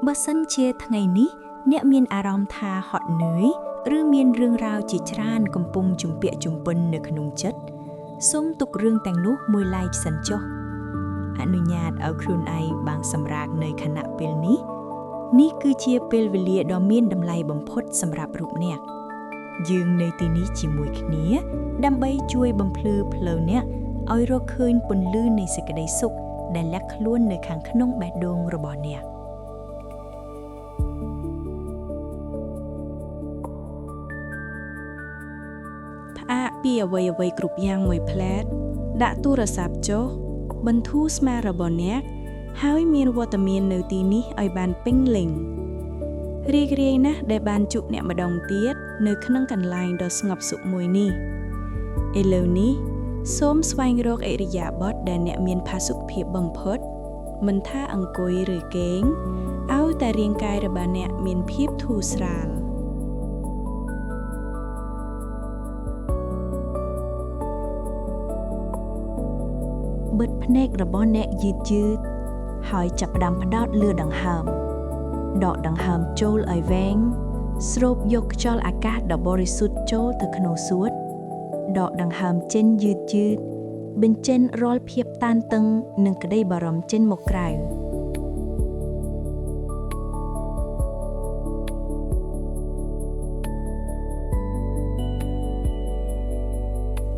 បើសិនជាថ្ងៃនេះអ្នកមានអារម្មណ៍ថាហត់នឿយឬមានរឿងរ៉ាវជាច្រើនកំពុងជំពាក់ជំពិននៅក្នុងចិត្តសូមទុករឿងទាំងនោះមួយឡែកសិនចុះអនុញ្ញាតឲ្យខ្លួនឯងបានសម្រាកនៅខណៈពេលនេះនេះគឺជាពេលវេលាដ៏មានតម្លៃបំផុតសម្រាប់រូបអ្នកយើងនៅទីនេះជាមួយគ្នាដើម្បីជួយបំភ្លឺផ្លូវអ្នកឲ្យរកឃើញពន្លឺនៃសេចក្តីសុខដែលលាក់ខ្លួននៅខាងក្នុងបេះដូងរបស់អ្នក ផ្អាកពីអ្វីៗគ្រប់យ៉ាងមួយភ្លែតដាក់ទូរស័ព្ទចុះបន្ធូរស្មារបស់អ្នកហើយមានវត្តមាននៅទីនេះឲ្យបានពេញលេញរីករាយណាស់ដែលបានជួបអ្នកម្ដងទៀតនៅក្នុងកន្លែងដ៏ស្ងប់សុខមួយនេះឥឡូវនេះសូមស្វែងរកឥរិយាបថដែលអ្នកមានផាសុកភាពបំផុតមិនថាអង្គុយឬគេងឲ្យតែរាងកាយរបស់អ្នកមានភាពធូរស្រាល បិទភ្នែករបស់អ្នកយឺតយឺតហើយចាប់ផ្ដើមផ្ដោតលើដង្ហើមដកដង្ហើមចូលឲ្យវែងស្រូបយកខ្យល់អាកាសដ៏បរិសុទ្ធចូលទៅក្នុងសួតដកដង្ហើមចេញយឺតយឺតបញ្ចេញរាល់ភាពតានតឹងនិងក្តីបារម្ភចេញមកក្រៅ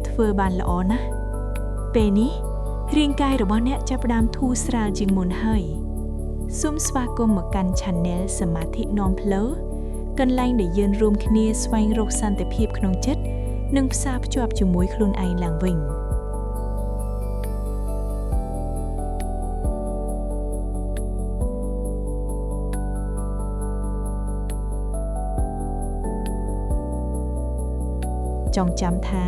ធ្វើបានល្អណាស់ពេលនេះរាងកាយរបស់អ្នកចាប់ផ្ដើមធូរស្រាលជាងមុនហើយសូមស្វាគមន៍មកកាន់ Channel សមាធិនាំផ្លូវកន្លែងដែលយើងរួមគ្នាស្វែងរកសន្តិភាពក្នុងចិត្តនិងផ្សារភ្ជាប់ជាមួយខ្លួនឯងឡើងវិញ ចងចាំថា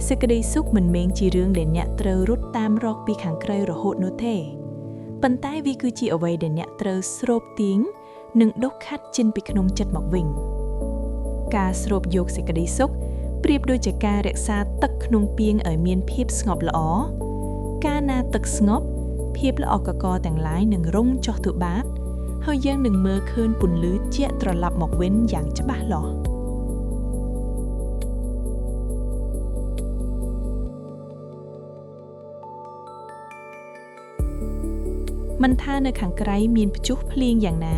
សេចក្តីសុខមិនមែនជារឿងដែលអ្នកត្រូវរត់តាមរកពីខាងក្រៅរហូតនោះទេប៉ុន្តែវាគឺជាអ្វីដែលអ្នកត្រូវស្រូបទាញនិងដុសខាត់ចេញពីក្នុងចិត្តមកវិញការស្រូបយកសេចក្តីសុខប្រៀបដូចជាការរក្សាទឹកក្នុងពាងឲ្យមានភាពស្ងប់ល្អកាលណាទឹកស្ងប់ភាពល្អក់កករទាំងឡាយនឹងរុងចុះទៅបាតហើយយើងនឹងមើលឃើញពន្លឺជះត្រឡប់មកវិញយ៉ាងច្បាស់លាស់ មិនថានៅខាងក្រៅមានព្យុះភ្លៀងយ៉ាងណា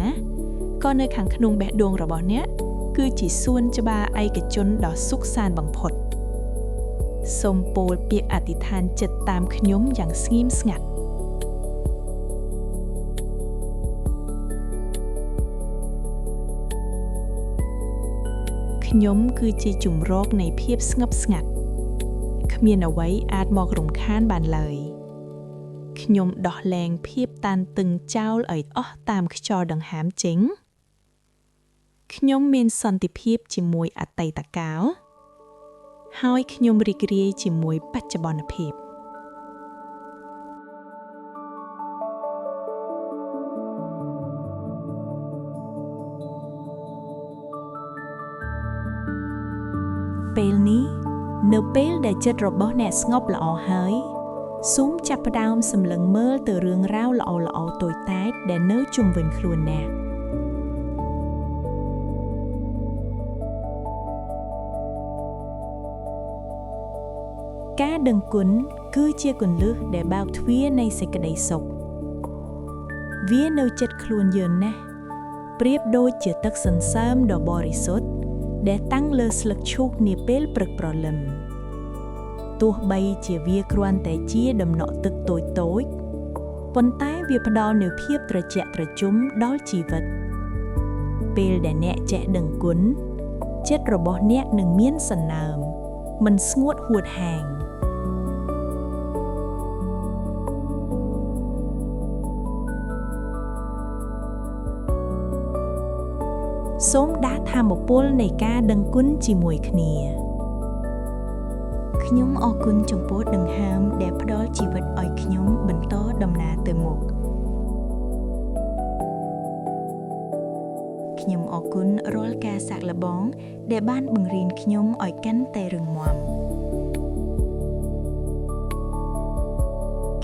ក៏នៅខាងក្នុងបេះដូងរបស់អ្នកគឺជាសួនច្បារឯកជនដ៏សុខសាន្តបំផុតសូមពោលពាក្យអធិដ្ឋានចិត្តតាមខ្ញុំយ៉ាងស្ងៀមស្ងាត់ខ្ញុំគឺជាជម្រកនៃភាពស្ងប់ស្ងាត់គ្មានអ្វីអាចមករំខានបានឡើយខ្ញុំដោះលែងភាពតានតឹងចោលឲ្យអស់តាមខ្យល់ដង្ហើមចេញខ្ញុំមានសន្តិភាពជាមួយអតីតកាលហើយខ្ញុំរីករាយជាមួយបច្ចុប្បន្នភាព ពេលនេះនៅពេលដែលចិត្តរបស់អ្នកស្ងប់ល្អហើយសូមចាប់ផ្ដើមសម្លឹងមើលទៅរឿងរ៉ាវល្អៗតូចតាចដែលនៅជុំវិញខ្លួនអ្នកការដឹងគុណគឺជាគន្លឹះដែលបើកទ្វារនៃសេចក្តីសុខវានៅចិត្តខ្លួនយើងណាស់ប្រៀបដូចជាទឹកសន្សើមដ៏បរិសុទ្ធដែលតាំងលើស្លឹកឈូកនាពេលព្រឹកព្រលឹមទោះបីជាវាគ្រាន់តែជាតំណក់ទឹកតូចៗប៉ុន្តែវាផ្ដល់នូវភាពត្រជាក់ត្រជុំដល់ជីវិតពេលដែលអ្នកចេះដឹងគុណចិត្តរបស់អ្នកនឹងមានសន្ើមមិនស្ងួតហួតហែងសូមដាក់ធម៌ពលនៃការដឹងគុណជាមួយគ្នាខ្ញុំអរគុណចំពោះដង្ហើមដែលផ្ដល់ជីវិតឲ្យខ្ញុំបន្តដំណើរទៅមុខខ្ញុំអរគុណរាល់ការសាកល្បងដែលបានបង្រៀនខ្ញុំឲ្យកាន់តែរឹងមាំ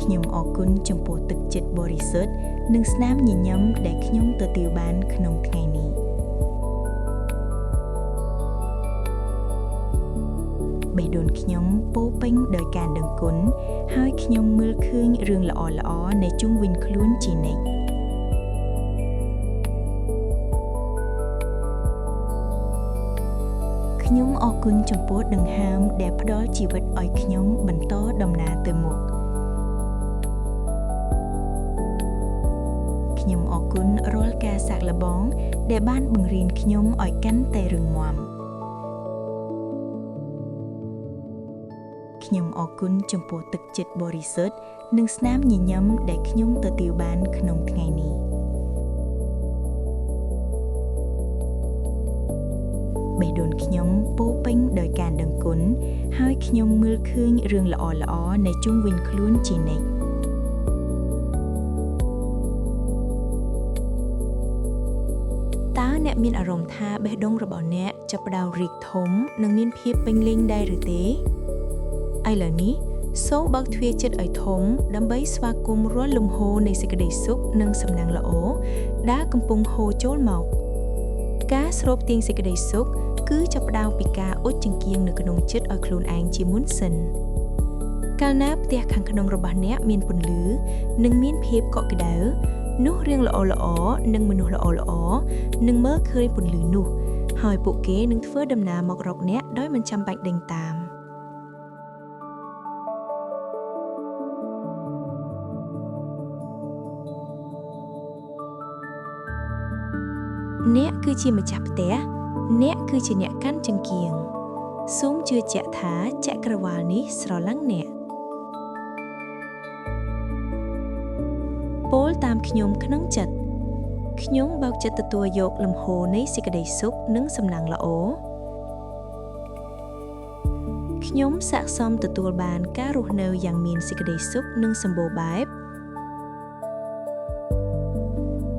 ខ ខ្ញុំអរគុណចំពោះទឹកចិត្តបរិសុទ្ធនិងស្នាមញញឹមដែលខ្ញុំទទួលបានក្នុងថ្ងៃនេះបេះដូងខ្ញុំពោរពេញដោយការដឹងគុណហើយខ្ញុំមើលឃើញរឿងល្អៗនៅជុំវិញខ្លួនជានិច្ចខ្ញុំអរគុណចំពោះដង្ហើមដែលផ្ដល់ជីវិតឲ្យខ្ញុំបន្តដំណើរទៅមុខខ្ញុំអរគុណរាល់ការសាកល្បងដែលបានបង្រៀនខ្ញុំឲ្យកាន់តែរឹងមាំខ្ញុំអរគុណចំពោះទឹកចិត្តបរិសុទ្ធនិងស្នាមញញឹមដែលខ្ញុំទទួលបានក្នុងថ្ងៃនេះបេះដូងខ្ញុំពោរពេញដោយការដឹងគុណហើយខ្ញុំមើលឃើញរឿងល្អៗនៅជុំវិញខ្លួនជានិច្ច តើអ្នកមានអារម្មណ៍ថាបេះដូងរបស់អ្នកចាប់ផ្ដើមរីកធំនិងមានភាពពេញលេញដែរឬទេឥឡូវនេះសូមបើកទ្វារចិត្តឲ្យធំដើម្បីស្វាគមន៍រាល់លំហូរនៃសេចក្តីសុខនិងសំណាងល្អដែលកំពុងហូរចូលមកការស្រូបទាញសេចក្តីសុខគឺចាប់ផ្ដើមពីការអុជចង្គៀងនៅក្នុងចិត្តឲ្យខ្លួនឯងជាមុនសិនកាលណាផ្ទះខាងក្នុងរបស់អ្នកមានពន្លឺនិងមានភាពកក់ក្ដៅនោះរឿងល្អៗនិងមនុស្សល្អៗនឹងមើលឃើញពន្លឺនោះហើយពួកគេនឹងធ្វើដំណើរមករកអ្នកដោយមិនចាំបាច់ដេញតាមអ្នកគឺជាម្ចាស់ផ្ទះអ្នកគឺជាអ្នកកាន់ចង្គៀងសូមជឿជាក់ថាចក្រវាលនេះស្រឡាញ់អ្នកពោលតាមខ្ញុំក្នុងចិត្តខ្ញុំបើកចិត្តទទួលយកលំហូរនៃសេចក្តីសុខនិងសំណាងល្អខ្ញុំស័ក្តិសមទទួលបានការរស់នៅយ៉ាងមានសេចក្តីសុខនិងសម្បូរបែប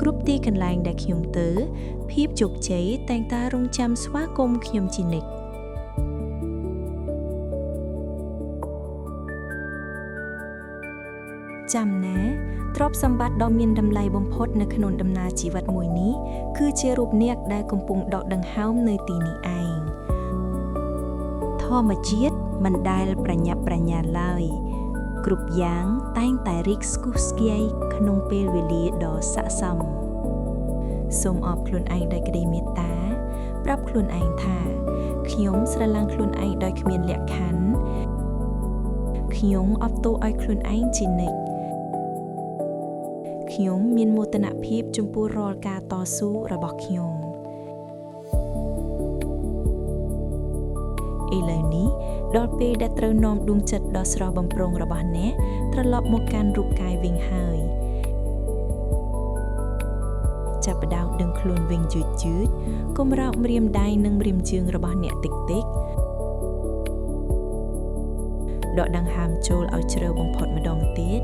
គ្រប់ទីកន្លែងដែលខ្ញុំទៅភាពជោគជ័យតែងតែរង់ចាំស្វាគមន៍ខ្ញុំជានិច្ចចាំណាទ្រព្យសម្បត្តិដ៏មានតម្លៃបំផុតនៅក្នុងដំណើរជីវិតមួយនេះគឺជារូបអ្នកដែលកំពុងដកដង្ហើមនៅទីនេះឯង ធម្មជាតិមិនដែលប្រញាប់ប្រញាល់ឡើយគ្រប់យ៉ាងតែងតែរីកស្គុះស្គាយក្នុងពេលវេលាដ៏ស័ក្តិសម សូមអបខ្លួនឯងដោយក្តីមេត្តាប្រាប់ខ្លួនឯងថាខ្ញុំស្រឡាញ់ខ្លួនឯងដោយគ្មានលក្ខខណ្ឌខ្ញុំអត់ទោសឲ្យខ្លួនឯងជានិច្ចខ្ញុំមានមោទនភាពចំពោះរាល់ការតស៊ូរបស់ខ្ញុំឥឡូវនេះដល់ពេលដែលត្រូវនាំដួងចិត្តដ៏ស្រស់បំព្រងរបស់អ្នកត្រឡប់មកកាន់រូបកាយវិញហើយចាប់ផ្ដើមដឹងខ្លួនវិញយឺតយឺតកុំរោកម្រាមដៃនិងម្រាមជើងរបស់អ្នកតិចតិចដកដង្ហើមចូលឲ្យជ្រៅបំផុតម្ដងទៀត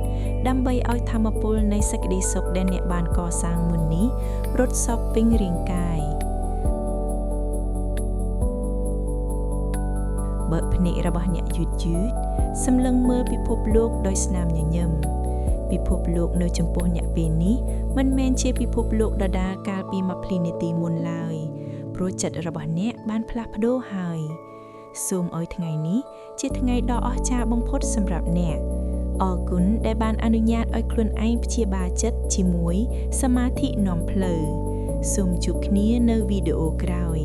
ដើម្បីឲ្យធម៌ពលនៃសេចក្តីសុខដែលអ្នកបានកសាងមុននេះរត់សពពេញរាងកាយបើកភ្នែករបស់អ្នកយឺតយឺតសម្លឹងមើលពិភពលោកដោយស្នាមញញឹមពិភពលោកនៅចំពោះអ្នកពេលនេះមិនមែនជាពិភពលោកដដែលកាលពី20នាទីមុនឡើយព្រោះចិត្តរបស់អ្នកបានផ្លាស់ប្ដូរហើយសូមឲ្យថ្ងៃនេះជាថ្ងៃដ៏អស្ចារ្យបំផុតសម្រាប់អ្នកអរគុណដែលបានអនុញ្ញាតឲ្យខ្លួនឯងព្យាបាលចិត្តជាមួយសមាធិនាំផ្លូវសូមជួបគ្នានៅវីដេអូក្រោយ